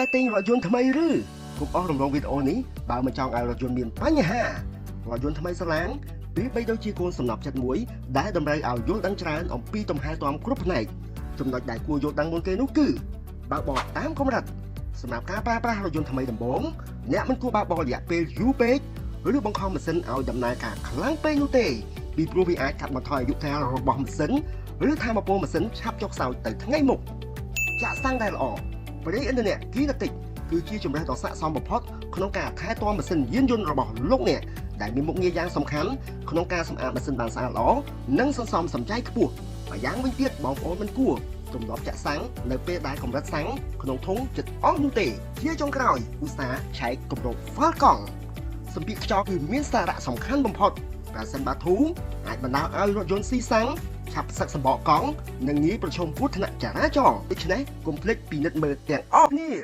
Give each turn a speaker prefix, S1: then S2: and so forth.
S1: តែទិញរថយន្តថ្មីឬកុំអស់រំលងវីដេអូនេះបើមិនចង់ឲ្យរថយន្តមានបញ្ហារថយន្តថ្មីស្រឡាងប្រៀបបីដូចជាកូនសំណប់ចិត្តមួយដែលតម្រូវឲ្យយល់ដឹងច្រើនអំពីទំហែទាំគ្រប់ផ្នែកចំណុចដែលគួរយល់ដឹងមុនគេនោះគឺបើកបរតាមកម្រិតសម្រាប់ការប្រើប្រាស់រថយន្តថ្មីដំបូងអ្នកមិនគួរបើកបររយៈពេលយូរពេកឬបង្ខំម៉ាស៊ីនឲ្យដំណើរការខ្លាំងពេកនោះទេពីព្រោះវាអាចកាត់បន្ថយអាយុកាលរបស់ម៉ាស៊ីនឬថាមពលម៉ាស៊ីនឆាប់ចុះខ្សោយទៅថ្ងៃមុខចាក់សាំងដែលល្អប្រេងឥន្ធនៈគីណេទិកគឺជាជម្រើសដ៏ស័ក្តិសមបំផុតក្នុងការថែទាំម៉ាស៊ីនយានយន្តរបស់លោកអ្នកដែលមានមុខងារយ៉ាងសំខាន់ក្នុងការសម្អាតម៉ាស៊ីនបានស្អាតល្អនិងសន្សំសំចៃខ្ពស់ម្យ៉ាងវិញទៀតបងប្អូនមិនគួរទម្លាប់ចាក់សាំងនៅពេលដែលកម្រិតសាំងក្នុងធុងជិតអស់នោះទេជាចុងក្រោយឧស្សាហ៍ឆែកគម្របហ្វាល់កង់សម្ពាធខ្យល់គឺមានសារៈសំខាន់បំផុតប្រសិនបើធូរអាចបណ្ដាលឲ្យរថយន្តស៊ីសាំងឆាប់សឹកសម្បកកង់និងងាយប្រឈមគ្រោះថ្នាក់ចរាចរណ៍ដូច្នេះកុំភ្លេចពិនិត្យមើលទាំងអស់គ្នា។